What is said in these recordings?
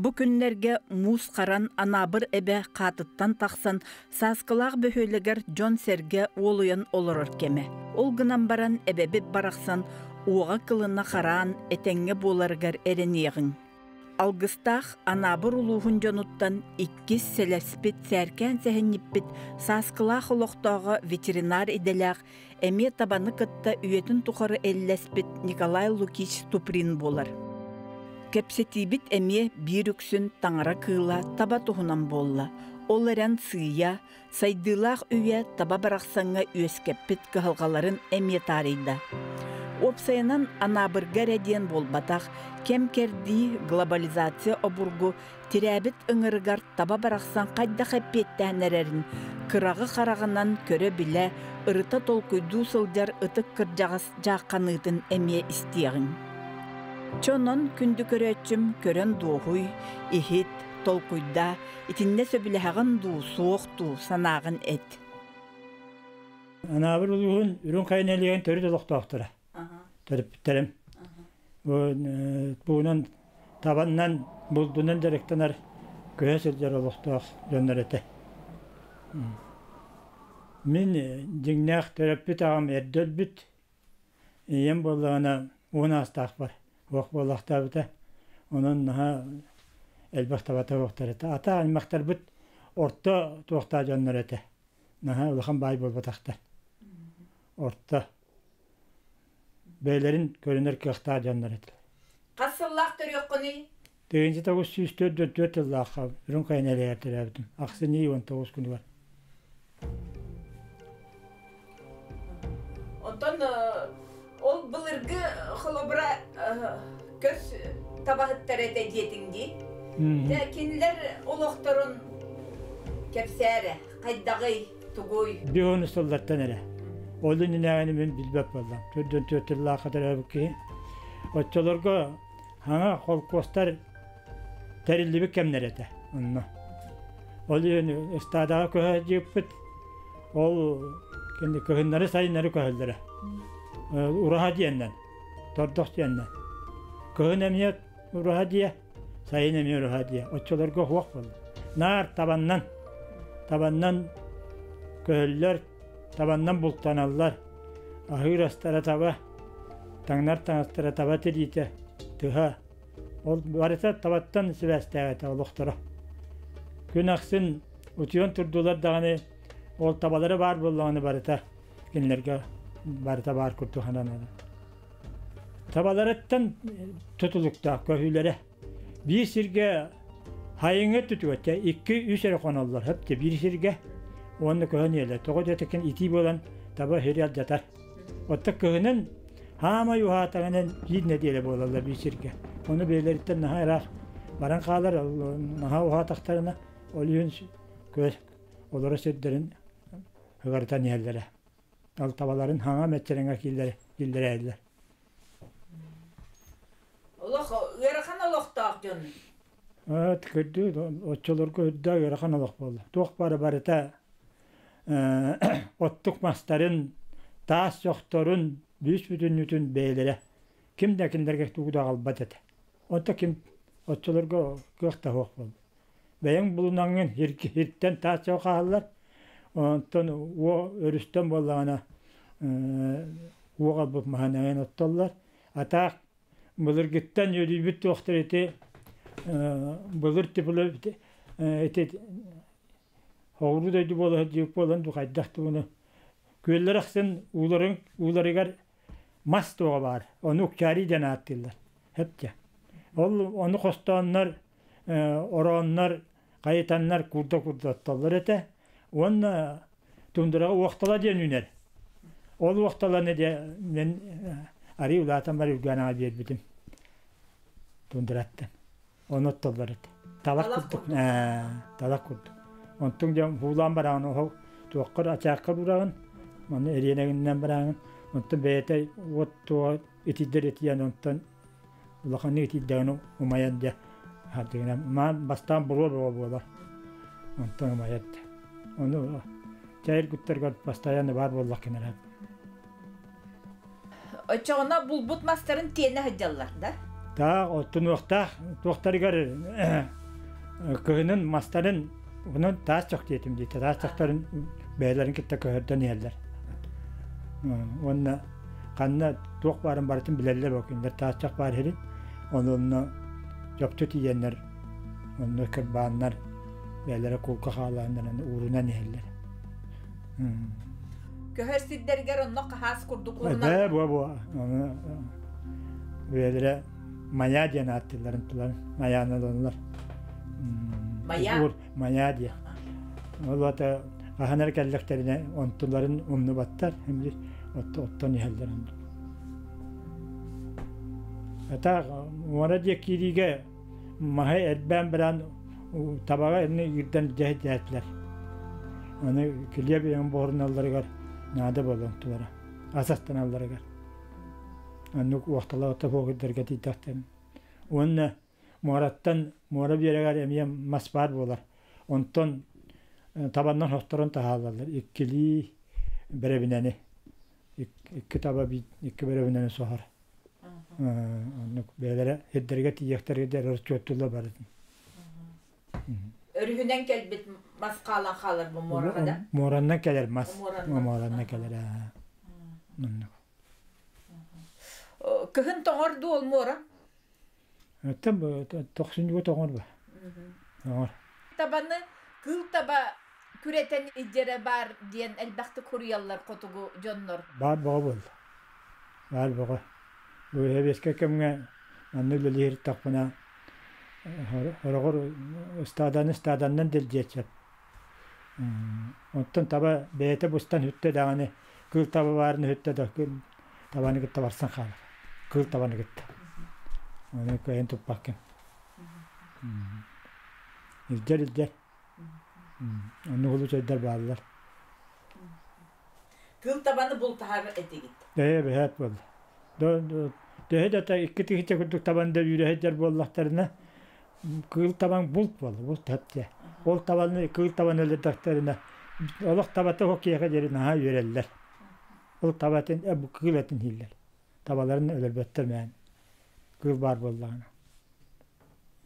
Бу күннэргэ муус харан Анаабыр эбэ хаатыттан тахсан Сааскылаах бөһүөлэгэр дьон-сэргэ уолуйан олорор кэмэ. Ол гынан баран эбэбит барахсан уоҕа-кылына хараан этэҥҥэ буоларыгар эрэниэҕиҥ. Алгыстаах Анаабыр улууһун дьонуттан иккис сэлэспит сээркээн сэһэнньиппит Сааскылаах олохтооҕо ветеринар идэлээх эмиэ табаны кытта үйэтин тухары эллэспит Николай Лукич Туприн буолар. Кэпсэтиибит эмиэ биир үксүн таҥара кыыла таба туһунан буолла. Ол эрэн сыыйа, сайдыылаах үйэ таба барахсаҥҥа үөскэппит кыһалҕаларын эмиэ таарыйда. Уопсайынан Анаабырга эрэ диэн буолбатах, кэм-кэрдии, глобализация обургу тирээбит ыҥырыгар таба барахсан хайдах эппиэттээн эрэрин кыраҕы хараҕынан көрө-билэ, ырыта толкуйдуу сылдьар ытык кырдьаҕас дьаахханыытын эмиэ истиэҕиҥ. Чонон күндү көрөөччүм көрөн дуоһуй, иһит, толкуйдаа, итиннэ сөбүлэһэҕин дуу, суох дуу санааҕын эт. Анаабыр улууһун Үрүҥ Хайа нэһилиэгин төрүт олохтоохторо. Төрөппүттэрим. Буунан табаннан, булдунан дьарыктанар көһө сылдьар олохтоох дьоннор этэ. Мин дьиҥнээх төрөппүт аҕам эрдэ өлбүт. Ийэм буоллаҕына 10 аастаахпар уох буоллахтаабыта. Онон наһаа элбэх табата суохтар этэ. Ата аймахтарбыт орто туохтаах дьоннор этэ. Наһаа улахан баай буолбатахтар. Орто бэйэлэрин көрүнэр кыахтаах дьоннор этилэр. Хас сыллаах төрүөххүнүй? 1944 сыллаахха Үрүҥ Хайа нэһилиэгэр төрөөбүтүм. Ахсынньы 19 күнүгэр. Онтон ол былыргы холобура көс табаһыттар этэ диэтиҥ дии. Кинилэр олохторун кэпсээрэ, хайдаҕый? Тугуй? Биһону сыллартан эрэ. Ол иннинээҕини мин билбэт буоллам. Төрдөн түөрт тыллаахха төрөөбүт киһи. Оччолорго хаҥа холкуостар тэриллибит кэмнэрэ этэ онно. Ол иһин ыстаадаҕа көһө дьиэппит. Ол кини кыһыннары сайыннары көһөллөрө. Ураһа диэннэн, тордох диэннэн. Кыһын эмиэ ураһа диэ, сайын эмиэ ураһа диэ. Оччолорго суох буолла. Наар табаннан, табаннан көһөллөр, табаннан бултаналлар. Аһыыр астара таба, таҥнар таҥастара таба тириитэ, тыһа. Ол барыта табаттан сибээстээх этэ олохторо. Күн ахсын утуйан турдулар даҕаны ол табалара баар буоллаҕына барыта кинилэргэ барыта баар курдук сананара. Табаларыттан тутулуктаах көһүүлэрэ. Биир сиргэ хайыҥы түтүөттэ икки-үс эрэ хоноллор хөптө биир сиргэ уонна көһөн иһэллэр. Тоҕо диэтэкин итии буолан таба сири алдьатар. Оттон кыһынын хаамай уһаатаҕынан биир нэдиэлэ буолаллар биир сиргэ. Ону бэйэлэриттэн наһаа ыраах баран хаалар, наһаа уһаатахтарына ол иһин көс олоро сирдэрин ыгырытан иһэллэрэ. Ол табаларын хаҥа мэччирэҥҥэ киллэрээллэр. Олох ыарахан олохтоох дьон. Кырдыы оччолорго үрдэ ыарахан олох буолла. Туох бары барыта оттук мастарын, таас чохторун бүүс бүтүннүүтүн бэйэлэрэ ким да кинилэргэ тугу да аҕалбат этэ. Онто ким оччолорго кыах да суох буолла. Бэйэҥ булунаҥҥын иртэн таас чох хааллар, онтон уо өрүстэн буоллаҕына уох албыт маһын эҥин оттоллор. Атаах былыргыттан үөрүйбүт туохтар ити былыр ити хоҕуруу дойду буола сылдьыбыт буолан дуу хайдах дууну күөллэр ахсын ууларын ууларыгар мас туоҕа баар ону укчаарий диэн ааттыыллар сөптө ол ону хостооннор орооннор хайытаннар курда курда оттоллор этэ уонна тундраҕа уохтала диэн үүнэр ол уохталаны дьэ мин арыы улаатан бар үргээн биэрбитим тундраттан ону оттоллор этэ талах курдук талах курдук онтуҥ дьэ буулаан бараҕын оһол туоххар ачааххар ураҕын ону эриэнэгинэн бараҕын онтон бэйэтэ уот туоҕа итийдэр итийэн онтон улаханнык итийдэҕинэ умайан дьэ хардыгынан маан бастаан буруо бөҕө буолар онтон умайар дьэ ону чэйир куттаргар постоянно баар буоллаххына эрэ Оччоҕуна булбут мастарын тиэнэ сылдьаллар да? Таах оттунуохтаах туохтарыгар кыһынын мастарын онон таас чох диэтим дии. Таас чохторун бэйэлэрин кытта көһөрдөн иһэллэр. Уонна ханна туох баарын барытын билэллэр ол кинилэр таас чох баар иһэрин. Онно чопчу тиийэннэр онно кырбааннар бэйэлэрэ кулка хаалааннар уурунан иһэллэр. Көһөр сирдэригэр онно хаһаас курдук уурунан? Бээ, буо-буо. Ону бэйэлэрэ мая диэн ааттыылларын тулан маяны ылаллар. Мая? Мая диэн. Ол ата хаһан эрэ кэллэхтэринэ онтуларын умнубаттар, оттон иһэллэр. Ата муора диэки киириигэ маһы эрбээн баран табаҕа инни иирдэн дьэһдьээтилэр. Аны килиэп ийэм буһаруналларыгар наада буолан тулара, ас астаналларыгар. Оннук уохталаах буогурдарга тиийдэхтэрин. Уонна муораттан муора биэрэгэр эмиэ мас баар буолар. Онтон табаннан хосторон таһаалаллар иккилии бэрэбинэни. Икки таба икки бэрэбинэни соһор. Оннук бэйэлэрэ сирдэргэ тиийиэхтэригэр отчуоттууллар барытын. Өрүһүнэн кэлбит мас хаалан хаалар бу муораҕа да? Муораннан кэлэр мас. Муораннан кэлэр. Оннук. Кыһын тоҥор дуу ол муора? Оттон тохсунньуга тоҥор ба. Тоҥор. Табаны кыыл таба күрэтэн илдьэрэ баар диэн элбэхтик хуруйаллар хотугу дьоннор. Баар бөҕө буолла. Баар бөҕө. Бу сэбиэскэй кэмҥэ манна үлэлии сырыттахпына хороҕор ыстааданы ыстааданнан дэлдьиэччэп. Оттон таба бэйэтэ быстан сүттэ даҕаны кыыл таба баарын сүттэ да табаны кытта барсан хаалар. Кыыл табаны кытта. Ону кыайан туппаккын. Илдьэр илдьэр. Оннук улуу бааллар. Кыыл табаны бултаһар этигит. Бэйэ бэһээт буолла. Төһө да икки тыһыынча курдук табан да үүрэһэйдэр буоллахтарына, кыыл табан булт буолла, булт хэптэ. Ол табаны кыыл табан өлөрдөхтөрүнэ, олох табата суох киһиэхэ диэри наһаа үөрэллэр. Ол табатын кыыл этин иһиллэр. Табаларын өлөрбөттөр мээн. Кыыл баар буоллаҕына.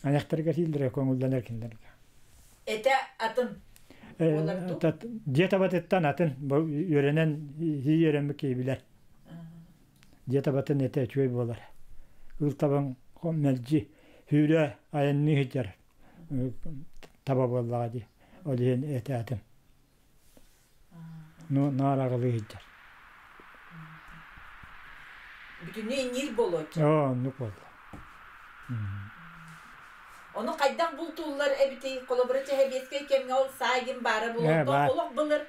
Айахтарыгар иһиллэрэ көҥүллэнэр кинилэргэ. Этэ атын буолар дуу? Дьиэ табатыттан атын үөрэнэн иһии үөрэммит киһи билэр. Дьиэ табатын этэ үчүгэй буолар. Кыыл табаҥ мэлдьи сүүрэ айанныы сылдьар таба буоллаҕа дии. Ол иһин этэ атын. Ну, наар аҕалыы сылдьар. Бүтүннүү иҥиир буолуоччу. Оо, оннук буолла. Ону хайдах бултууллар эбитий? Холобура, чэһэбиэскэй кэмҥэ ол саагин баара буолуо. Олох былыр.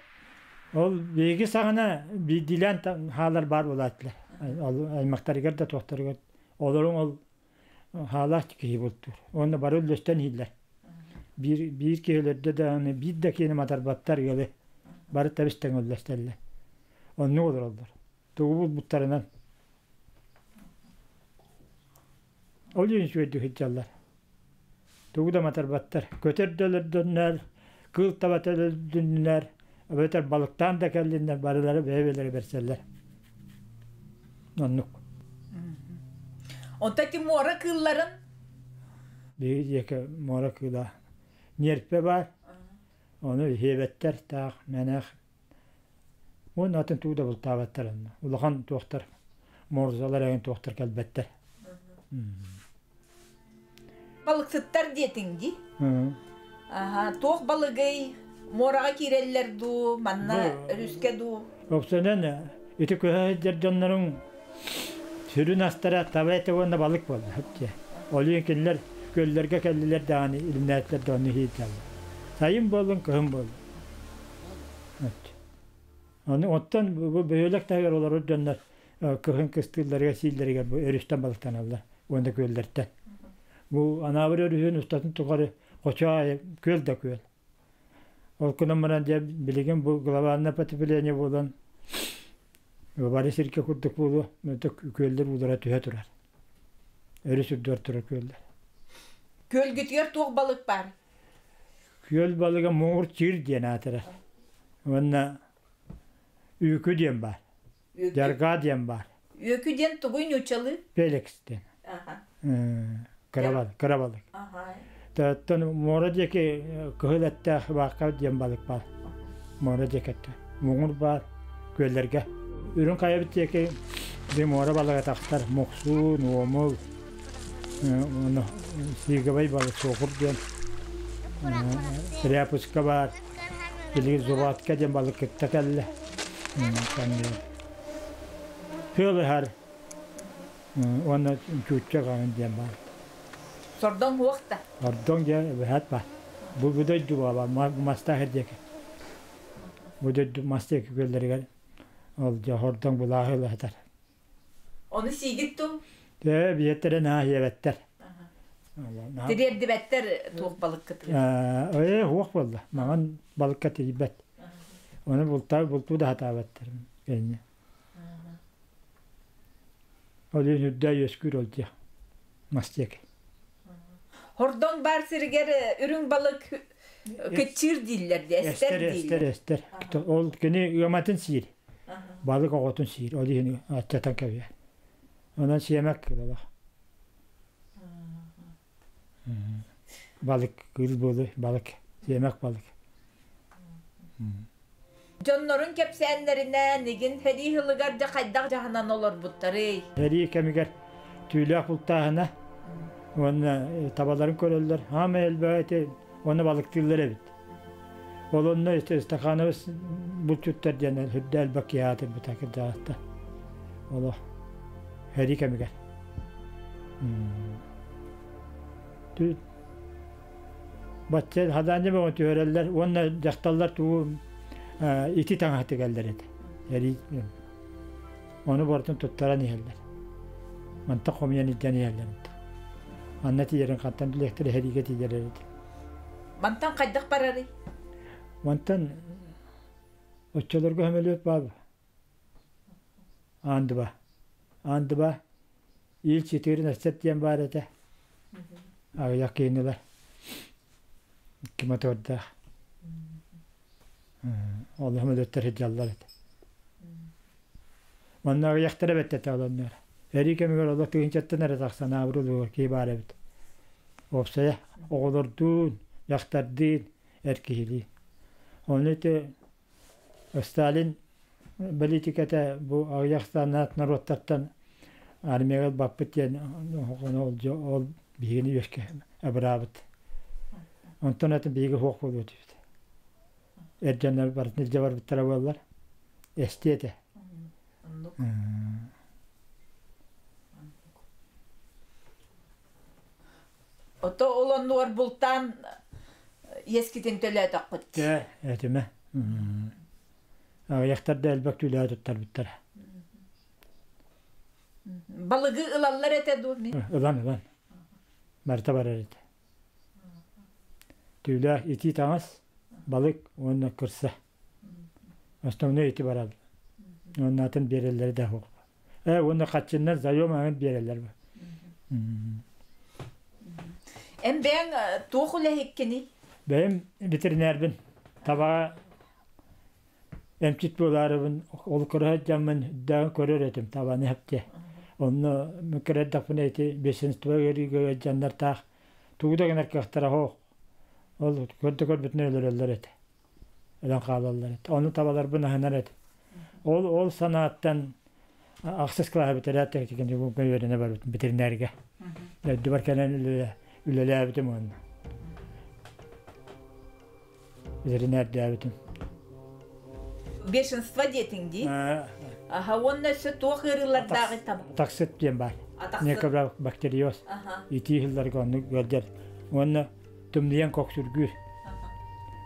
Ол биһиги саҕана биирдиилээн хаалар баар буолааччылар. Аймахтарыгар да туохтарыгар. Олоруҥ ол хаалаах киһи бултуур. Уонна бары үллэстэн иһиллэр. Биир, биир киһи өлөрдө даҕаны биир да киһини матарбаттар ыалы. Бары тэбис-тэҥ үллэстэллэр. Оннук олороллор. Тугу булбуттарынан. Ол иһин үчүгэйдик сылдьаллар. Тугу да матарбаттар. Көтөр да өлөрдөннөр, кыыл табата өлөрдүннэр, эбэтэр балыктаан да кэллиннэр барылара бэйэ-бэйэлэрэ бэрсэллэр. Оннук. Онто ити муора кыылларын? Биһиги диэки муора кыыла ньиэрпэ баар. Ону иһиэбэттэр таах мэнэх. Уонна атын тугу да бултаабаттар онно. Улахан туохтар, морзалар эҥин туохтар кэлбэттэр. Балыксыттар диэтиҥ дии. Аха, туох балыгый? Муораҕа киирэллэр дуу, манна өрүскэ дуу? Опсонен ити көһө сылдьар дьонноруҥ сүрүн астара таба этэ уонна балык буолла. Ол иһин кинилэр күөллэргэ кэллилэр даҕаны илимнээтилэр да онно иһиирдэллэр. Сайын буоллун, кыһын буоллун. Аны оттон бу бөһүөлэк таһыгар олорор дьоннор кыһын кыстыылларыгар сииллэригэр бу өрүстэн балыктаналлар уонна күөллэртэн. Бу Анаабыр өрүһүн устатын тухары хочо аайы күөл да күөл. Ол гынан баран дьэ билигин бу глобальное потепление буолан бары сиргэ курдук буолуо күөллэр уулара түһэ турар. Өрүс үрдүгэр турар күөллэр. Күөлгүтүгэр туох балык баар? Күөл балыга муҥур чыыр диэн аатырар. Уонна үүкү диэн баар. Дьаргаа диэн баар. Үөкү диэн тугуй нууччалыы? Пелекс диэн. Кыра балык, кыра балык. Оттон муора диэки кыһыл эттээх баахха диэн балык баар. Муора диэки этте. Муҥур баар күөллэргэ. Үрүҥ хайабыт диэки би муора балыга тахсар. Муксуун, уомул, уонна сиигэбэй балык суохур диэн. Тряпочка баар. Билигин зубатка диэн балык кытта кэллэ. Тыал ыһар. Уонна чуучча хаҥын диэн баар. Сордоҥ уох да? Сордоҥ диэн эбэһээт баар. Бу бу дойду буола мастаах диэки. Бу дойду мас диэки күөллэригэр ол дьэ хордоҥ былааһы ылаһытар. Ону сиигит тум? Ээ, биэттэрэ наһаа сиэбэттэр. Тириэрдибэттэр туох балыккытыгар? Ээ, уох буолла. Маҥан балыкка тиийбэт. Ону бултаа бултуу да сатаабаттар. Кэннэ. Ол иһин үрдээ үөскүүр ол дьиэ мас диэки. Хордон баар сиригэр үрүҥ балык кыччыыр дииллэр дии, эстэр дииллэр. Эстэр, эстэр. Ол кини ыаматын сиир. Балык оҕотун сиир. Ол иһин аччатан кэбиһэр. Онон сиэмэк кылалах. Балык, кыыл буолуй, балык, сиэмэх балык. Дьоннорун кэпсээннэринэн, игин сэрии сылыгар дьэ хайдах дьаһанан олорбуттарый? Сэрии кэмигэр түүлээх бултааһына уонна табаларын көрөллөр. Хаамай элбэҕи ити уонна балыктыыллар эбит. Ол онно Стахановец булчуттар диэн үрдэ элбэх киһи аатырбыта кырдьаҕаста. Олох сэрии кэмигэр. Бачча хадаанньа бөҕө түһэрэллэр уонна дьахталлар тугу ити таҥаһы тигэллэр этэ. Эрий ону барытын туттаран иһэллэр. Мантан хомуйан илдьэн иһэллэр. Манна тиийэрин хантан билиэхтэрэ сэриигэ тиийэр эбит. Мантан хайдах барарый? Мантан оччолорго сөмөлүөт баар Аандыба. Аандыба Ил читирин эстет диэн баар этэ. Аҕыйах киһинилэр. Икки мотордаах. Ол сөмөлүөттэр сылдьаллар этэ. Манна аҕыйахтара эбэт этэ олоннор. Эрии кэмигэр олох тыһыынчаттан эрэ тахсан аабыр улуугар киһи баар эбит. Уопсайа оҕолордуун, дьахтардыын, эр киһилиин. Ону ити Сталин бэлиитикэтэ бу аҕыйах ахсааннаах норуоттартан армияҕа ылбаппыт диэн ол биһигини үөскэ абыраабыт. Онтон атын биһиги суох буолуо этибит. Эр дьоннор барытын илдьэ барбыттара буоллар, эстиэ этэ. Ото ол оннугар бултаан иэскитин төлөөтөххүт. Ээ, этимэ. Аҕыйахтар да элбэх түүлээх туттарбыттара. Балыгы ылаллар этэ дуу? Ылан, ылан. Барыта барар этэ. Түүлээх итии таҥас, балык уонна кырса. Основной ити барар. Уонна атын биэрэллэрэ да суох. Ээ, уонна хаччыннар заем аҥын биэрэллэр. Эн бэйэҥ туох үлэһиккиний? Бэйэм ветеринарбын. Табаҕа эмчит буолаарыбын ол көрө сылдьаммын даҕын көрөр этим табаны хэпте. Онно кыраддахпына ити бешенство ыарыыга ыалдьаннар таах тугу да гынар кыахтара суох. Ол көрдө көрбүтүнэн өлөрөллөр этэ. Өлөн хаалаллар этэ. Ону табаларбын аһынар этим. Ол ол санааттан ахсыс кылааһы бүтэрээт үөрэнэ барбытым ветеринарга. Дойдубар кэлэн үлэлээбитим уонна ветеринардээбитим. Бешенство диэтиҥ дии? Аха, уонна өссө туох ыарыылардааҕый таба? Таксит диэн баар. Некобра бактериоз. Итии сылларга оннук ыалдьар. Уонна тымныйан көхсүргүүр.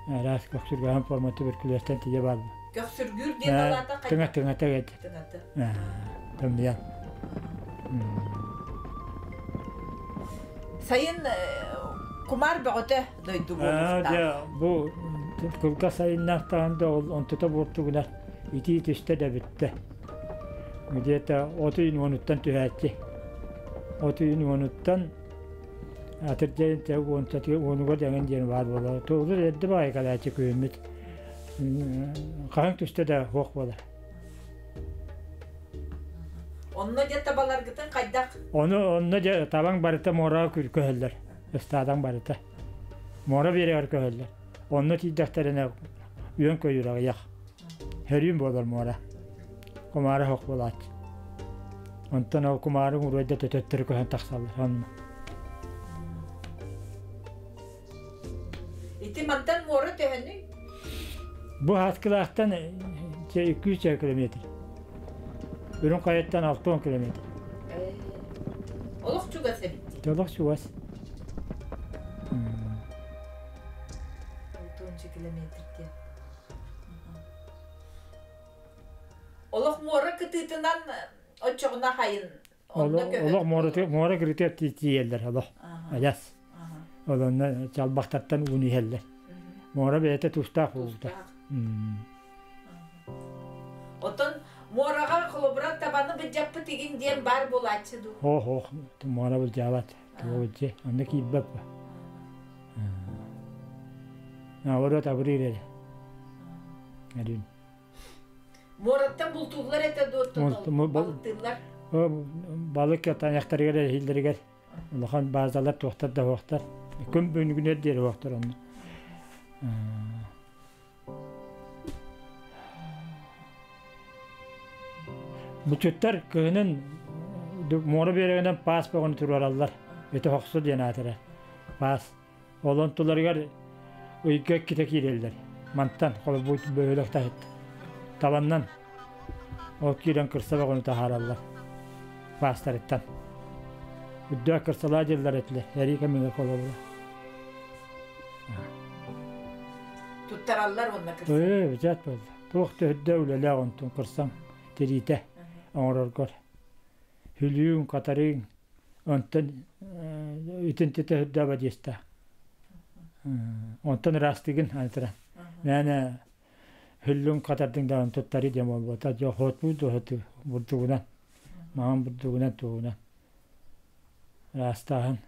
Араас көхсүргээн форма туберкулезтан тиийэ баар. Көхсүргүүр диэн алаата Тыҥа тыҥата эт. Тыҥата. Тымныйан. Сайын кумаар бөҕөтө дойду буолуохтаах. Бу кылгас сайыннаахтаҕын да ол онтута буортугунар итии түстэ да бүттэ. Где-то от ыйын уонуттан түһээччи. От ыйын уонуттан Атырдьайын уонугар дэҥин диэн баар буолар. Туолур эрдэ баҕайы кэлээччи күһүммүт. Хаһыҥ түстэ да суох буолар. Онно дьэ табаларгытын хайдах? Ону онно дьэ табаҥ барыта муораҕа көһөллөр. Ыстаадаҥ барыта. Муора биэрэгэр көһөллөр. Онно тиийдэхтэринэ үөн көйүүр аҕыйах. Хөрүүн буолар муора. Кумаара суох буолааччы. Онтон ол кумаарыҥ уруойда төтөттөрү көһөн тахсаллар онно. Ити мантан муора төһөнүй? Бу Хааскылаахтан 200 километр. Үрүҥ Хайаттан 60 километр. Олох чугас эбит. Олох чугас. 60 километр диэн. Олох муора кытыытынан оччоҕуна хайын Олох муора кырытыар тиийэллэр олох адьас. Олонно чалбахтартан ууну иһэллэр. Муора бэйэтэ туустаах буолбута. Оттон муораҕа холобура табаны былдьаппыт игин диэн баар буолааччы дуу? Ох, ох, муора былдьаабат. Тугу онно киирбэт. Наоборот абырыыр эрэ. Эрин. Муораттан бултууллар этэ дуо балыктыыллар? Балык тайахтарыгар эһииллэригэр улахан базалар туохтар да суохтар. Күн бүгүнүгэр диэри суохтар онно. Бучуттар кыһынын муора биэрэгинэн паас бөҕөнү туруораллар. Ити хохсу диэн аатырар. Паас. Ол онтуларыгар ыйга иккитэ киирэллэр. Мантан холобур бөһүөлэк таһыт. Таланнан ол киирэн кырса бөҕөнү таһаараллар. Паастарыттан. Үрдээх кырсалаа дьыллар этилэр. Эрии кэмигэр холобура. Туттараллар уонна кырса. Ээ, бычаат буолла. Туох да үрдэ үлэлээх онтун кырсаҥ тириитэ оҥороргор. Хүлүүҥ, хатарыыҥ Онтон итинтитэ үрдээбэ диэстэ. Онтон ыраастыгын антра. Мээнэ хүллүн хатардыҥ даҕаны туттарыы диэн буолбута. Дьэ хотуу дуоһуту бурдугунан, маҥан бурдугунан тугунан ыраастааһын.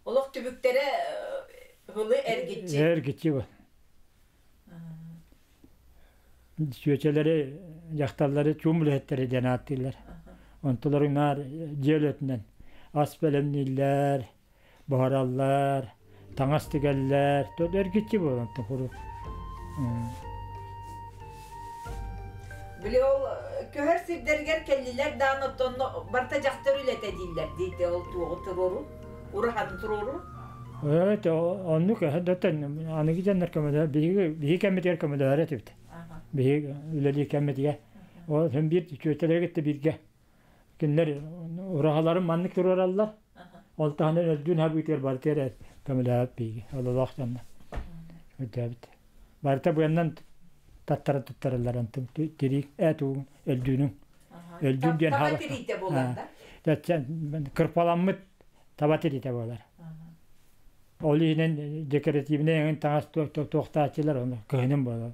Олох түбүктэрэ ылы эргиччи. Эргиччи бу. Сүөчэлэри, дьахталлары чуум үлэһиттэрэ диэн ааттыыллар. Онтуларын наар дьиэ үлэтинэн ас бэлэмнииллэр, буһараллар, таҥас тигэллэр. Эргиччи буолан куруук. Били ол көһөр сирдэригэр кэллилэр даҕаны оттон барыта дьахтар үлэтэ дииллэр диите ол туоҕу туруору, ураһаны туруору. Ээ, оннук аныгы дьоннор көмөлөһөр, биһиги кэммитигэр көмөлөһөр этибит. Биһиги үлэлиир кэммитигэр. Ол һин биир чүөчэлэри кытта бииргэ. Кинилэр ураһаларын маннык туруораллар. Ол таһынан өлдүүн хабыытыгар барытыгар көмөлөһөт биһиги. Ололоох дьоннор. Өйдөөбүт. Барыта быаннан таттара туттараллар онтун тирии ээ тугун өлдүүнүҥ. Өлдүүн диэн Таба тириитэ буолар да? Кырпаламмыт таба тириитэ буолар. Ол иһинэн декоративнай эҥин таҥас туохтааччылар ону кыһынын буолар.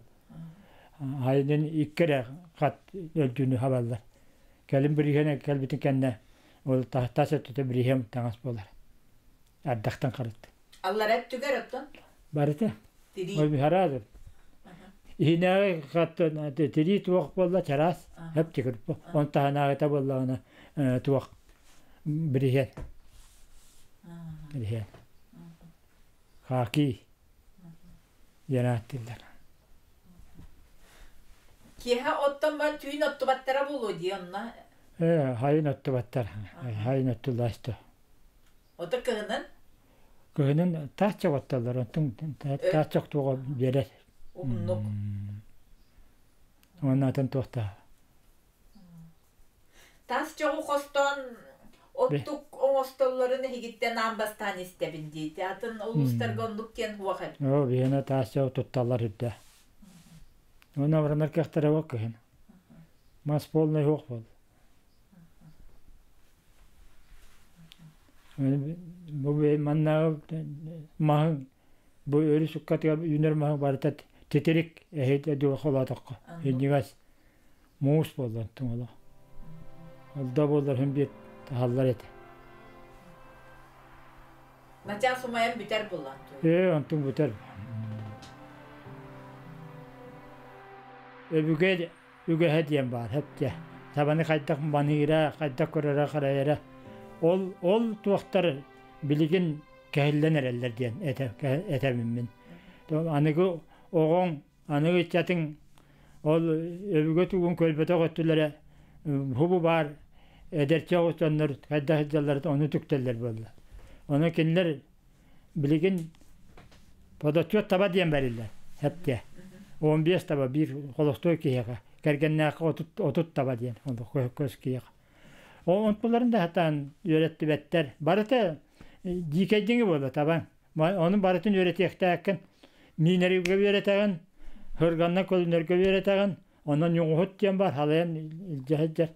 Айынан икки эрэ хат өлдүүнү хабаллар. Кэлин бириһиэн кэлбитин кэннэ ол тас өттүтэ бириһиэн таҥас буолар. Ардахтан харытты. Аллара өттүгэр оттон? Барыта. Тирии. Ой хараады. Иһинээҕи хат тирии туох буолла чараас хөп тикирпо. Он таһынааҕыта буоллаҕына туох Бириһиэн. Бириһиэн. Хаакий диэн ааттыыллар. Киэһэ оттон баран түүн оттубаттара буолуо дии онно. Ээ, хайын оттубаттар. Хайын оттулаасты. Ото кыһынын? Кыһынын таас чоҕоттоллор, онтун таас чохтуоҕа биэрэр. Уһуннук. Уонна атын туохтаах. Тас чоҕу хостоон оттук оҥостоллорун эһигиттэн аан бастаан истэбин диэти. Атын улуустарга оннук диэн суох эбит. Оо, биһиэнэ таас чоҕу тутталлар үрдэ. Уонна абыранар кыахтара суох кыһын. Мас полный суох буолла. Бу маннааҕы маһын бу өрүс уккатыгар үүнэр маһы барыта титирик эһит эдуга холоотоххо инньигэс муус буолла онтуҥ олох. Ол да буоллар син биир таһаллар этэ. Начаас умайан бүтэр буолла. Ээ, онтуҥ бүтэр. Өбүгэ үгэһэ диэн баар эптэ. Табаны хайдах маныыра, хайдах көрөрө-харайара ол ол туохтар билигин кэһиллэн эрэллэр диэн этэбин мин. Аныгы оҕоҥ, аныгы ыччатыҥ ол өбүгэ тугун көрбөтөх өттүлэрэ хубу баар эдэрчи оҕус дьоннор хайдах сылдьаллар ону түктэллэр буолла. Ону кинилэр билигин подотчет таба диэн бэриллэр эптэ. 15 таба биир холостуой киһиэхэ, кэргэннээххэ 30 таба диэн көс киһиэхэ. Онтуларын да сатаан үөрэттибэттэр. Барыта дьиикэйдиҥи буолла табаҥ. Ону барытын үөрэтиэхтээххин. Миинэргэ үөрэтэҕин, хырганна көлүнэргэ үөрэтэҕин, онон ньуҥуһут диэн бар халайан илдьэ сылдьар.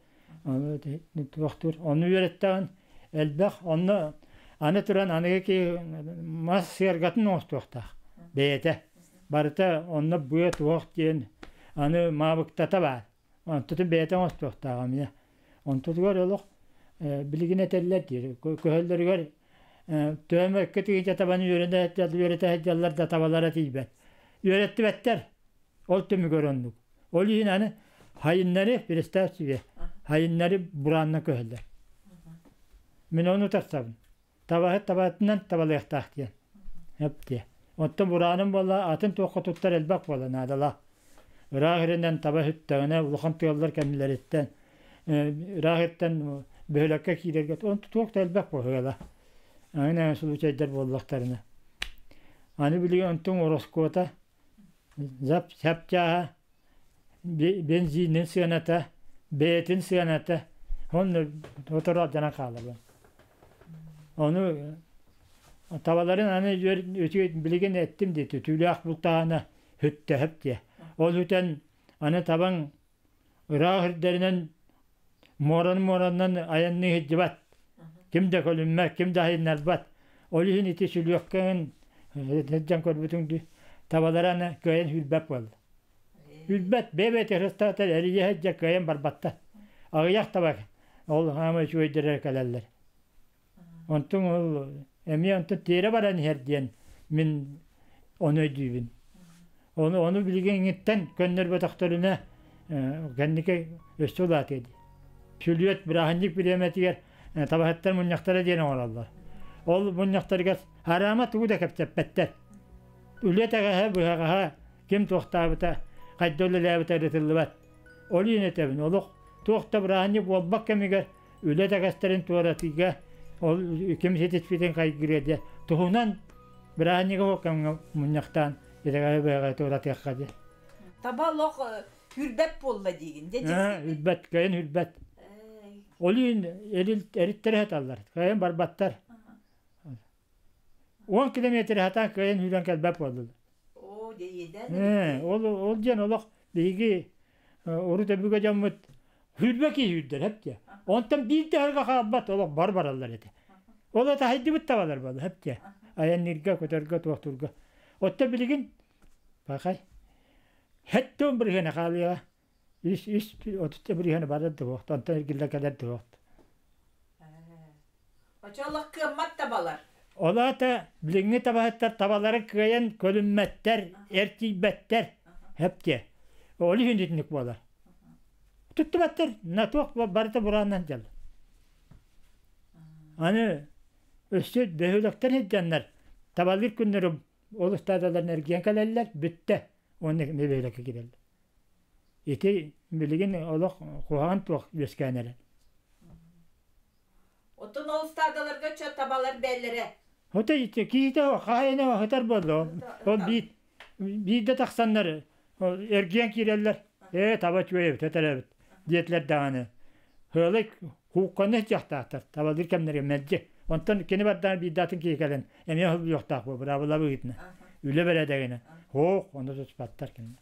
Туохтуур. Ону үөрэттэҕин элбэх. Онно аны туран аныгы киһи мас сыаргатын оҥостуохтаах бэйэтэ. Барыта онно быа туох диэн аны маабыктата баар. Онтутун бэйэтэ оҥостуохтааҕа эмиэ. Онтутугар олох билигин этэллэр диир. Көһөллөрүгэр төһөм экки тыһыынча табаны үөрэнэ үөрэтэ сылдьаллар да табалара тиийбэт. Үөрэттибэттэр. Ол түмүгэр оннук. Ол иһин аны хайыннары, представь себе, хайыннары бураанна көһөллөр. Мин ону тахсабын. Табаһыт табатынан табалыахтаах диэн. Эп диэ. Оттон бурааным буолла атын туохха туттар элбэх буола наадалаах. Ыраах иринэн таба сүттэҕинэ улахан тыаллар кэннилэриттэн ыраах иртэн бөһүөлэккэ киирэргэ туох да элбэх буолуола. Аны случайдар буоллахтарына. Аны билигин онтуҥ ороскуота зап сапчааһа бензинин сыаната, бэйэтин сыаната онно сотору алдьанан хаалабын. Ону табаларын аны билигин эттим диэти түүлээх бултаана хүттэһэп диэ. Ол үтэн аны табаҥ ыраах ирдэринэн муоран-муоранан айанныы сылдьыбат. Ким да көлүммэт, ким да айаннарбат. Ол иһин ити сүлүөккэҥин сылдьан көрбүтүҥ дии табалара аны кыайан сүүрбэт буолла. Билбэт, бэйэ-бэйэтэ ырыстаатар эрийэ сылдьар кыайан барбаттар. Аҕыйах таба ол хаама үчүгэйдэрэ кэлэллэр. Онтон ол эмиэ онтон тиэрэ баран иһэр диэн мин ону өйдүүбүн. Ону ону билигиҥҥиттэн көннөрбөтөхтөрүнэ кэнники өссө улаатыа дии. Сүлүөт бырааһынньык бириэмэтигэр табаһыттар мунньахтара диэн оҥороллор. Ол мунньахтарыгар хараама тугу да кэпсэппэттэр. Үлэ тэҕэһэ, быһаҕаһа ким туохтаабыта, хайда үлэлээбитэ ырытыллыбат. Ол иһин этэбин, олох туох да бырааһынньык буолбат кэмигэр үлэ тэгэстэрин туоратыыга ол ким ситиспитин хайгырыа диэн туһунан бырааһынньыгы ол кэмҥэ мунньахтаан итэҕэһи быһаҕаһы туоратыахха диэн. Таба олох үрбэт буолла диигин дьэ Үрбэт, кыайан үрбэт. Ол иһин эриттэрэ саталлар, кыайан барбаттар. 10 километр сатаан кыайан сүүрэн кэлбэт буоллулар. Оо, дьэ Ол ол диэн олох биһиги урут өбүгэ дьоммут сүүрбэ киһи сүүрдэр эп диэ. Онтон биир да ыһарга хаалбат олох бар бараллар этэ. Ол это хайдыбыт табалар буолла эп диэ. Айанныырга, көтөргө, туохтуурга. Оттон билигин пахай хэттон бырыһыана хаалыаҕа. Үс үс отут бырыһыана барар да буолуохта, онтон эргиллэ кэлэр да буолуохта. Очолох кыаммат табалар. Ол аата билиҥҥи табаһыттар табалары кыайан көлүммэттэр, эрчийбэттэр. Эптиэ. Ол иһин итинник буолар. Туттубаттар, на туох барыта бурааннан дьалла. Аны өссө бөһүөлэктэр сылдьаннар табалыыр күннэрэ ол ыстаадаларын эргийэн кэлэллэр, бүттэ. Уонна бөһүөлэккэ киирэллэр. Ити билигин олох куһаҕан туох үөскээн эрэр. Оттон ол ыстаадаларга чө табалар бээллэрэ. Ото киһитэ хаһайына аһытар буолла. Ол биир биирдэ тахсаннар эргийэн киирэллэр. Ээ таба үчүгэй эбит этэрэбит диэтилэр даҕаны. Ыалай куукканы сдьахтаахтар табалыыр кэмнэргэ мэлдьи. Онтон кини бардаан биирдэ атын киһи кэлэн эмиэ холбуйуохтаах буо быраабыла быһыытынан. Үлэ бэрээдэгинэн. Һоох ону туспаттар кинилэр.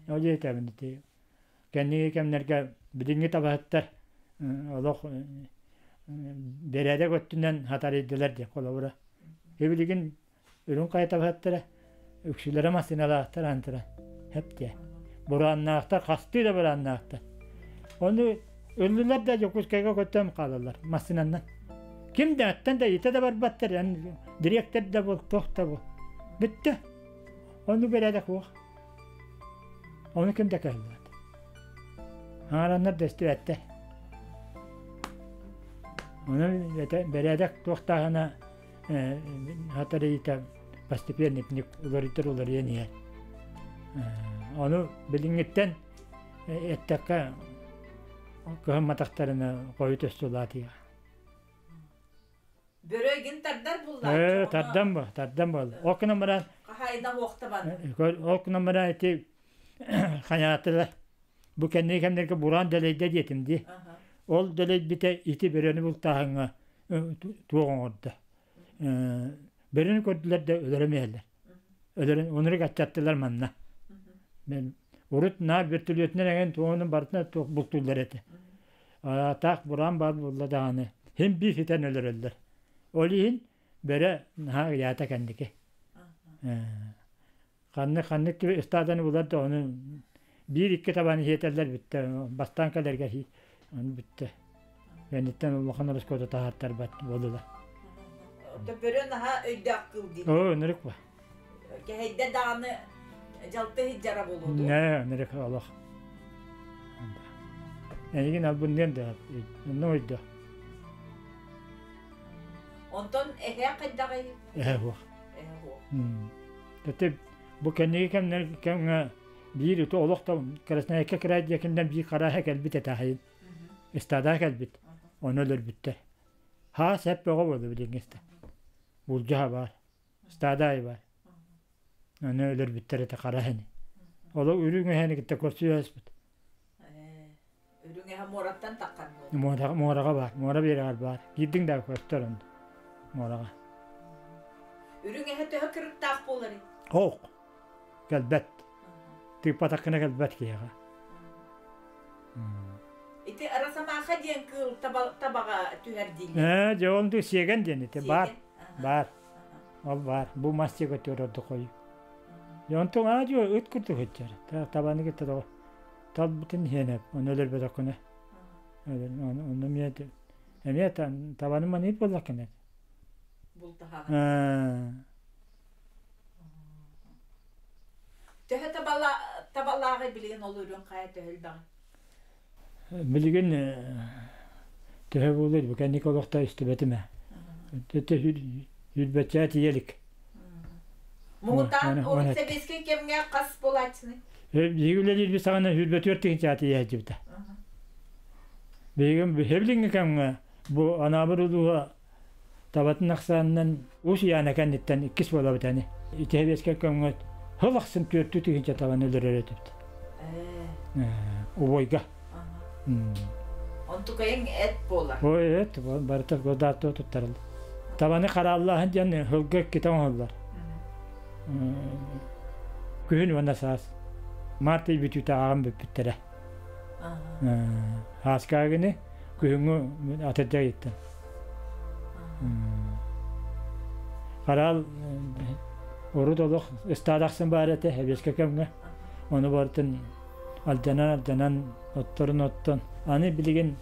Ол диэтэбин ити кэнники кэмнэргэ билиҥҥи табаһыттар олох бэрээдэк өттүнэн хатарыйдылар диэх холобура. Билигин үрүҥ хайа табаһыттара үксүлэрэ массыыналаахтар антыра хэптиэ. Бурааннаахтар хастыы да бурааннаахтар. Ону ыллылар да Дьокуускайга көттөн хаалаллар массыынаннан. Ким да аттан да итэ да барбаттар, дириэктэр да буол, туох да буол. Бүттэ. Ону бэрээдэк суох. Ону ким да кыһаллыбат. Аҥараннар да истибэттэр. Ону бэрээдэк туохтааһына хатарыйыта постепенно итинник уларыйтар уларыйан иһэр. Ону билиҥҥиттэн эттэххэ кыһамматахтарына хойут өссө улаатыаҕа. Бөрө игин тардар буллааччы. Тардан бу, тардан буолла. Ол гынан баран Хаһаайына уохтабан. Ол гынан баран ити хайаатылар. Бу кэнники кэмнэргэ бураан дэлэйдэ диэтим дии. Ол дэлэйбитэ ити бөрөнү бултааһыҥҥа туох оҥордо. Бөрөнү көрдүлэр да өлөрөн иһэллэр. Өлөрөн онурик аччаттылар манна. Мен урут наар вертолетунан эҥин туоҕунан барытына туох бултууллар этэ. Таах бураан баар буолла даҕаны син биир ситэн өлөрөллөр. Ол иһин бөрө наһаа ыйаата кэнники. Ханнык ханнык ыстааданы булар да ону биир-икки табаны сиэтэллэр бүттэ. Бастаан кэлэргэ ону бүттэ. Кэнниттэн улахан ороскуоту таһаартарбат буоллулар. Бөрө наһаа өйдөөх кыыл дии. Оо, ынырык ба. Кэһэйдэ даҕаны дьалты иһдьара буолуо дуо? Нэ, ынырык олох. Эйигин албынныан да онно өйдөөх. Онтон эһээ хайдаҕый? Эһэ суох. Эһэ суох. Ити бу кэнники кэмнэр кэмҥэ биир ити олох да Красноярка кыраай диэкиннэн биир харааһа кэлбит этэ Ыстаадаа кэлбит. Ону өлөрбүттэр. Хаа сэп бөҕө буолла билиҥҥи иста. Булдьаһа баар. Ыстаадаай баар. Ону өлөрбүттэр этэ хара эһэни. Оло үрүҥ эһэни кытта көрсүөспүт. Үрүҥ эһэ муораттан таххан буолла. Муораҕа баар. Муора биэрэҕэр баар. Киирдиҥ да көстөр онно. Муораҕа. Үрүҥ эһэ төһө кырыктаах буоларый? Ох, кэлбэт. Тыыппатаххына кэлбэт киһиэхэ. Ити росомаха диэн кыыл табаҕа түһэр дииллэр. Ээ, дьэ ол сиэгэн диэн ити баар. Баар. Ол баар. Бу мас сиэгэ ордук хойу. Дьэ онтон аа дьуо ыт курдук сылдьар. Табаны кытта талбытын иһэн ону өлөрбөтөххүнэ. Онно эмиэ табаны маныыр буоллаххына. Бултаһаҕын. Төһө табалааҕый билигин ол үрүҥ хайа төһө элбэҕий? Билигин төһө буолуой бу кэнники олохто истибэтим ээ. Үрбэччээ тиийэ илик. Муҥутаан урут сэбиэскэй кэмҥэ хас буолааччыный? Биһиги үлэлиирбит саҕана 24 тыһыынча тиийэ сылдьыбыта. Билигин билиҥҥи кэмҥэ бу Анаабыр улууһа табатын ахсаанынан Уус Уйаана кэнниттэн иккис буолабыт ини. Ити сэбиэскэй кэмҥэ сыл ахсын түөртүү тыһыынча табаны өлөрөр этибит. Убойга. Онтукайыҥ эт буолар. Ой, эт барыта годааттыы туттарыллар. Табаны харааллааһын диэн сылга иккитэ оҥоһуллар. Күһүн уонна саас. Март ый бүтүүтэ ааҕан бүппүттэрэ. Ааскаагыны күһүҥҥү атырдьах ыйыттан. Хараал урут олох ыстаадахсын баар этэ эбиэскэ кэмҥэ. Ону барытын алдьанан-алдьанан отторун оттон аны билигин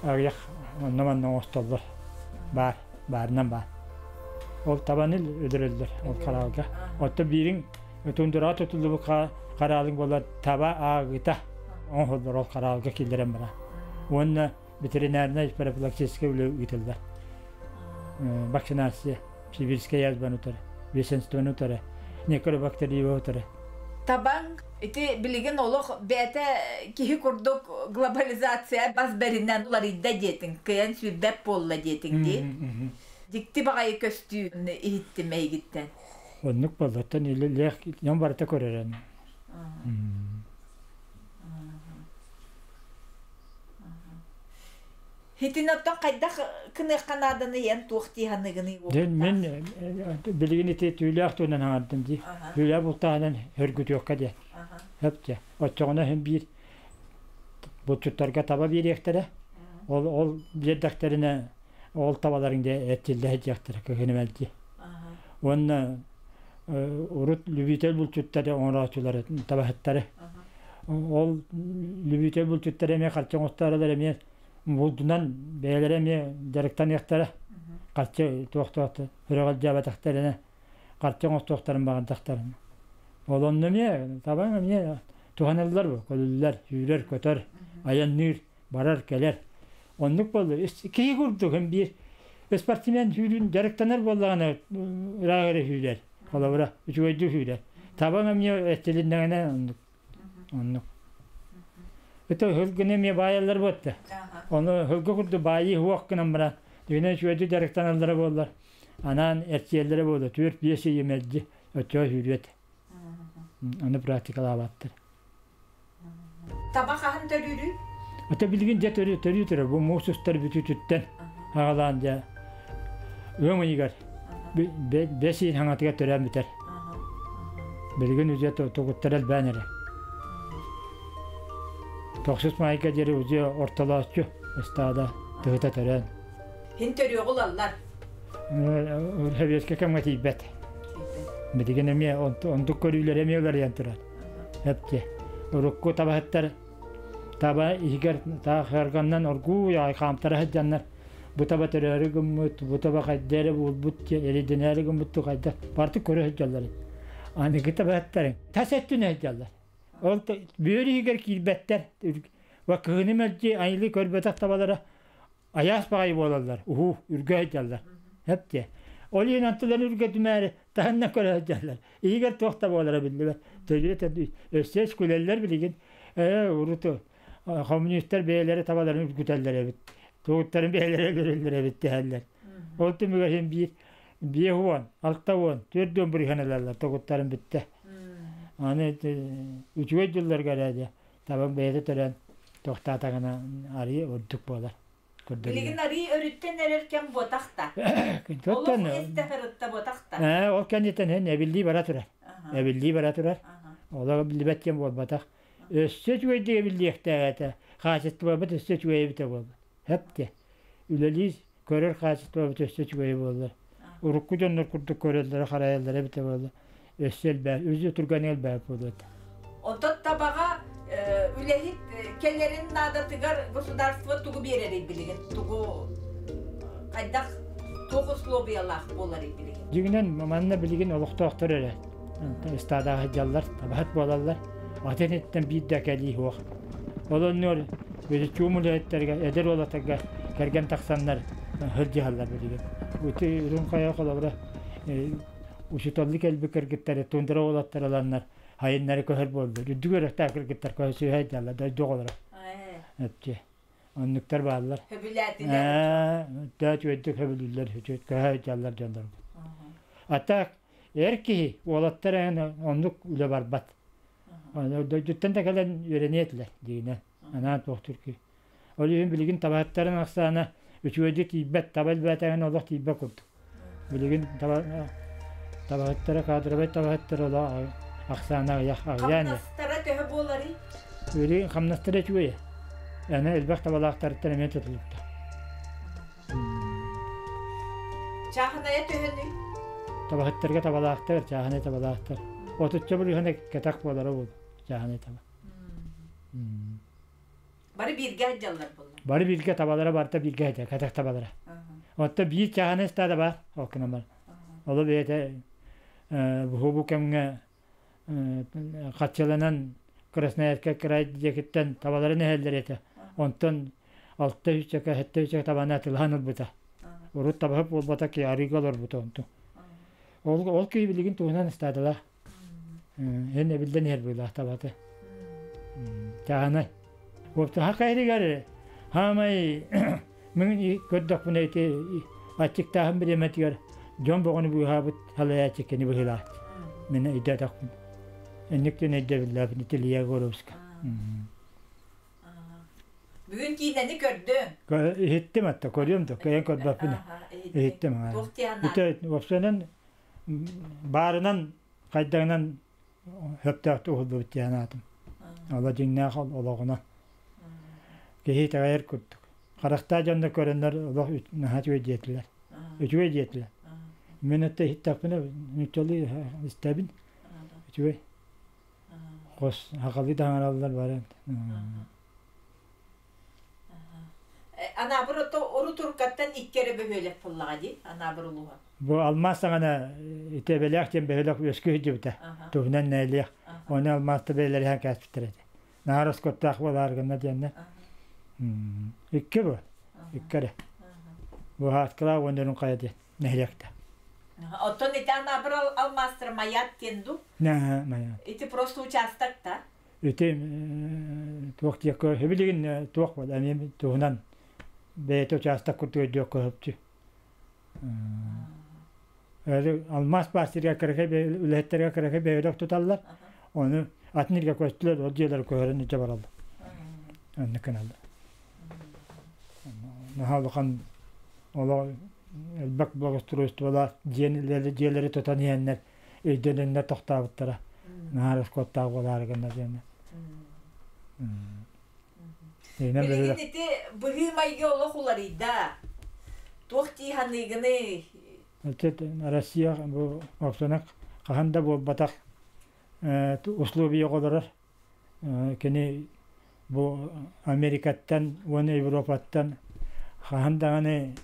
аҕыйах онно-манна оҥостоллор. Баар, баарынан баар. Ол табаны өлөрөллөр ол хараалга. Оттон биириҥ тундураҕа тутуллубут хараалыҥ буолар таба аагыта оҥоһуллар ол хараалга киллэрэн баран. Уонна ветеринарнай профилактическай үлэ ыытыллар. Вакцинация, сибирскэй язваны утары, бешенствоны утары, некробактериевы утары. Табаҥ ити билигин олох бэйэтэ киһи курдук глобализация бас бэринэн уларыйда диэтиҥ, кыайан сүүрбэт буолла диэтиҥ дии. Дьикти баҕайы көстүү иһиттим эйигиттэн. Оннук буоллаттан илэх дьон барыта көрөрөн. Итини оттон хайдах кыныахха нааданы эн туох дии саныыгыный? Мин билигин ити түүлээх туһунан хаҥардым дии. Түүлээх бултааһынан хөргүтүөххэ диэн. Хөп Оччоҕуна иһин биир булчуттарга таба биэриэхтэрэ. Ол ол биэрдэхтэринэ ол табаларын дьэ эрчиллэ сылдьыахтара кыһыны мэлдьи. Уонна урут любитель булчуттары оҥорооччулары табаһыттары ол любитель булчуттары эмиэ харчы оҥостоорулар эмиэ булдунан бэйэлэрэ эмиэ дьарыктаныахтара харчы туох-туох өрөҕөлдьөөбөтөхтөрүнэ харчы оҥостуохтарын баҕардахтарына ол онно эмиэ табаҥ эмиэ Туһаныллар бу, көлүллэр, сүүрэр, көтөр, айанныыр, барар, кэлэр. Оннук буолла. Киһи курдук һин биир спортсмен сүүрүүн дьарыктанар буоллаҕына ыраах эрэ сүүрэр. Холобура, үчүгэйдик сүүрэр. Табаҥ эмиэ эстилиннэҕинэ оннук. Оннук. Это һылгыны эмиэ баайаллар буотта. Ону һылгы курдук баайыы суох гынан баран, дьиҥинэн үчүгэйдик дьарыктаналлара буоллар, анаан эрчийэллэрэ буолуо, 4-5 ыйы мэлдьи оччоҕо сүүрүө этэ. Аны практикалаабаттар. Таба хаһан төрүүрүй? Ата билигин дьэ төрүү төрүү турар. Бу муус устар бүтүүтүттэн аҕалаан дьэ ыам ыйыгар бэс ыйын хаҥатыгар төрөөн бүтэр. Билигин уже тугуттар элбээн эрэ. Тохсус маайга диэри уже ортолооччу ыстаада тыһыта төрөөн. Хин төрүөҕү ылаллар. Сэбиэскэ кэмҥэ тиийбэт. Билигин эмиэ онтук көрүүлэр эмиэ уларыйан турар. Эпти. Урукку табаһыттар таба иһигэр таах ыарганнан оргууй аҕай хаамтара сылдьаннар бу таба төрөөрү гыммыт, бу таба хайда эрэ буолбут диэн эридэнээри гыммыт хайда барыта көрө сылдьаллар. Аныгы табаһыттарыҥ тас өттүнэ сылдьаллар. Ол бүөр иһигэр киирбэттэр. Кыһыны мэлдьи айылыы көрбөтөх табалара айаас баҕайы буолаллар, уһуу, үргэ сылдьаллар. Эп диэ. Ол иһин антыларын үргэтимээри таһынна көрө сылдьаллар. Иһигэр туох да буолара биллибэт. Төрүөт өссө күлэллэр билигин. Ээ, урут коммунистар бэйэлэрэ табаларын үргүтэллэр эбит. Тугуттарын бэйэлэрэ өлөрөллөр эбит дэһэллэр. Ол түмүгэр иһин биир 50, 60, 40 бырыһан ылаллар тугуттарын бүттэ. Аны үчүгэй дьылларга эрэ дьэ табаҥ бэйэтэ төрөөн тохтоотоҕуна арыы ордук буолар. Билигин арыы өрүттэн эрэр кэм буотах да. Олох истэ сырытта буотах да. Ээ, ол кэнниттэн һин эбиллии бара турар. Эбиллии бара турар. Олох биллибэт кэм буолбатах. Өссө үчүгэйдик эбиллиэхтээх этэ. Хаачыстыбабыт өссө үчүгэй эбитэ буолла. Хэп диэ. Үлэлиир, көрөр хаачыстыбабыт өссө үчүгэй буоллар. Урукку дьоннор курдук көрөллөрө, харайаллара эбитэ буолла. Өссө элбээх, үс түргэнник элбээбит буолуо этэ. Онтон табаҕа үлэһит кэлэрин наадатыгар государство тугу биэрэрий билигин? Тугу хайдах туох условиялаах буоларый билигин? Дьиҥинэн манна билигин олохтоохтор эрэ ыстаадаҕа сылдьаллар, табаһыт буолаллар. Атын иттэн биир да кэлии суох. Ол оннугар чуум үлэһиттэргэ, эдэр уолаттарга кэргэн тахсаннар сылдьыһаллар билигин. Ити Үрүҥ Хайа холобура учууталлыы кэлбит кыргыттары тундра уолаттар ыланнар айыннары көһөр буоллар. Үрдүк үөрэхтээх кыргыттар көһө сүһэ дойду оҕолоро. Эпчи. Оннуктар бааллар. Хөбүлээтилэр. Төөт үөддүк хөбүлүүллэр, көһө дьаллар дьоннор. А так эр киһи уолаттар эҥин оннук үлэ барбат. Дойдуттан да кэлэн үөрэниэ этилэр дигинэ. Анаан туохтуур киһи. Ол иһин билигин табаһыттарын ахсаана үчүгэйдик тиийбэт, таба элбээтэҕинэ олох тиийбэт курдук. Билигин табаһыттара, кадровай табаһыттара олох ахсаана аҕыйах аҕыйаан Хамнастара төһө буоларый? Билигин хамнастара үчүгэй. Аны элбэх табалаахтарыттан эмиэ тутулукта. Чааһынайа төһөнүй? Табаһыттарга табалаахтар, чааһынай табалаахтар. Отучча бырыһана кэтэх буолара буолуо, чааһынай таба. Бары бииргэ сылдьаллар буолла. Бары бииргэ табалара барыта бииргэ сылдьар, кэтэх табалара. Оттон биир чааһынай ыстаада баар, ол гынан баран. Ол бэйэтэ бу кэмҥэ хаччыланан Красноярскай край диэкиттэн табаларын эһэллэр этэ. Онтон 6 үчэкэ, 7 үчэкэ табаны атылаан ылбыта. Урут табаһыт буолбата ки арыыга олорбута онтун. Ол, ол киһи билигин туһунан ыстаадалаах. Эн эбиллэн иһэр быылаах табата. Чааһынай. Уоптаха кайрыгар хаамай мин көрдөхпүнэ ити аччыктааһын бириэмэтигэр дьон боҕону быыһаабыт салайааччы кини быһыылаах. Мин өйдөөтөхпүн. Инник диэн өйдөбүллээбин ити Илья Егоровска. Бүгүн киинэни көрдүҥ. Иһиттим атта, көрүөм да, кыайан көрбөппүн. Иһиттим. Ити уопсайынан баарынан хайдаҕынан сөптөөхтүк уһуллубут диэн аатым. Ола дьиҥнээх олоҕуна. Киһи итэҕэйэр курдук. Харахтаах дьоннор көрөннөр олох наһаа үчүгэй диэтилэр. Үчүгэй диэтилэр. Мин өттө иһиттэхпинэ нууччалыы истэбин. Үчүгэй. Хос хахалыы таҥараллар бары. Анаабыр ото урут-уруккаттан икки эрэ бөһүөлэк буоллаҕа дии, Анаабыр улууһа. Бу алмаас саҕана ити эбэлээх диэн бөһүөлэк үөскүү сылдьыбыта. Туһунан нээлиэх. Оны алмааста бэйэлэриһэн кээспиттэр этэ. Наар оскоттаах буолаар гынна диэннэр. Икки бу. Икки эрэ. Бу Хааскалаах уонна Үрүҥ Хайа диэн нэһилиэктэ. Оттон ити Анаабыр алмаастара Маят диэн дуу? Нэ, Маят. Ити просто участок да? Ити туох диэккэ билигин туох буол эмиэ туһунан бэйэтэ учаастак курдук өйдүөххэ сөпчү. Алмаас баар сиргэ кыракый үлэһиттэргэ кыракый бөһүөлэк туталлар. Ону атын сиргэ көстүлэр, ол дьиэлэри көһөрөн илдьэ бараллар. Оннук гыналлар. Наһаа улахан олох элбэх благоустройстволаах дьиэлэри тутан иһэннэр өйдөнөннөр тохтообуттара. Наһаа ороскуоттаах буолаары гынна диэннэр. Билигин ити быһыы-майгы олох уларыйда. Туох дии саныыгыный? Россия бу опсанак хаһан да буолбатах условия олорор. Кини бу Америкаттан уонна Европаттан хаһан даҕаны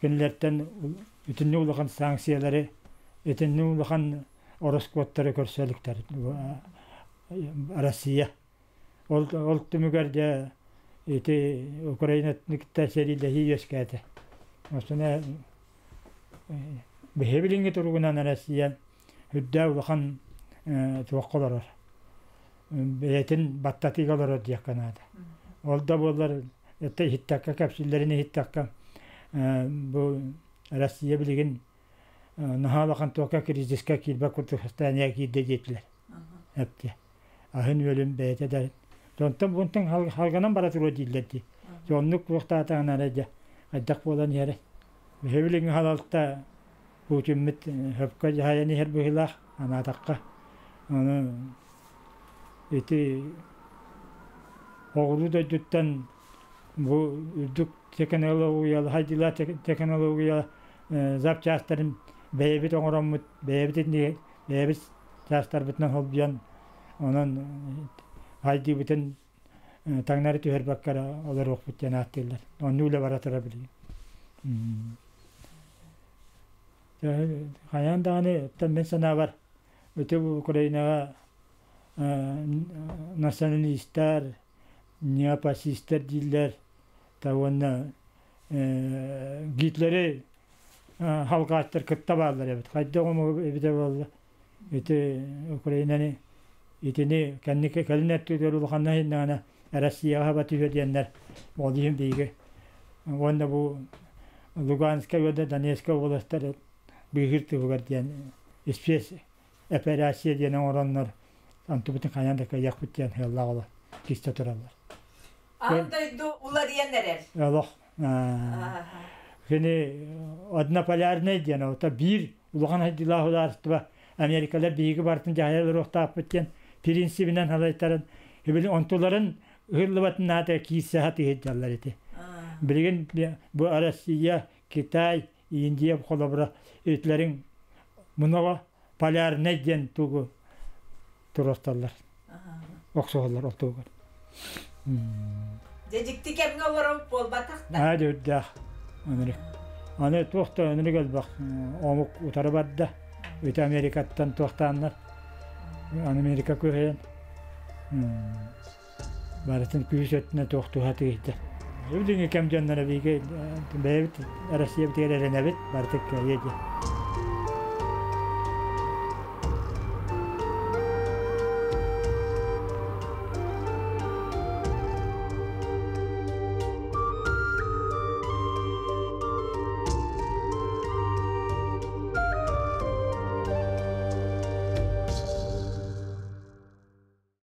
кинилэртэн итинник улахан санкциялары, итинник улахан ороскуоттары көрсө иликтэр Россия. Ол, ол түмүгэр дьэ ити Украинаны кытта сэриилэһии үөскээтэ. Осуна биһи билиҥҥи туругунан Россия үрдээх улахан туохха олорор. Бэйэтин баттатыыга олорор диэххэ наада. Ол да буоллар это иһиттэххэ кэпсиллэрин иһиттэххэ бу Россия билигин наһаа улахан туохха кризиска киирбэт курдук состояние киирдэ диэтилэр. Эптэ. Аһын-үөлүн бэйэтэ да онтон бунтан халганан бара туруо дииллэр дии. Оннук туохтаатаҕына эрэ дьэ хайдах буолан иһэрэ. Биһи билиҥҥи халалта Путиммыт хөпкө дьаһайан иһэр быһыылаах анаатахха. Ону ити оҕуруу дойдуттан бу үрдүк технология хайдыылаах технология запчастарын бэйэбит оҥороммут бэйэбит бэйэбит чаастарбытынан холбуйан онон хайдыыбытын таҥнары түһэрбэккэ эрэ олоруохпут диэн ааттыыллар. Оннук үлэ бара турар билигин. Хайаан даҕаны оттон мин санаабар ити Украинаҕа националистар, неопасистар дииллэр уонна Гитлери халҕааттар кытта бааллар эбит. Хайдах омук эбитэ буолла. Ити Украинаны итини кэнники кэлин өттүгэр улаханна иһиннэҕинэ Россияҕа хаба түһүө диэннэр ол иһин биһиги уонна бу Луганскай уонна Донецкай уобаластар быыһыыр туһугар диэн спец операция диэн оҥороннор онтубутун хайаан да кыайыахпыт диэн сыаллаах олор кистэ тураллар. Аан дойду уларыйан эрэр. Олох кини однополярнай диэн ото биир улахан хайдыылаах судаарыстыба Америкалар биһиги барытын дьаһайа олоруохтаахпыт диэн принцибинэн салайтаран били онтуларын ыһыллыбатын наада киирсэ сатыһыдьаллар ити. Билигин бу Россия, Китай, Индия холобура итилэрин много полярнай диэн тугу туруорсаллар, охсуһаллар ол тугугар. Дьэ дьикти кэмҥэ олорон буолбатах да. Аа дьүрдээх. Аны аны туох да өнүрүк элбэх омук утары барда. Үтэ Америкаттан туохтааннар. Аны Америка күһэйэн барытын күүс өттүнэн туох туһа тыыйда. Билиҥҥи кэм дьонноро биһиги бэйэбит Россиябытыгар эрэнэбит, барыта кыайыа диэн.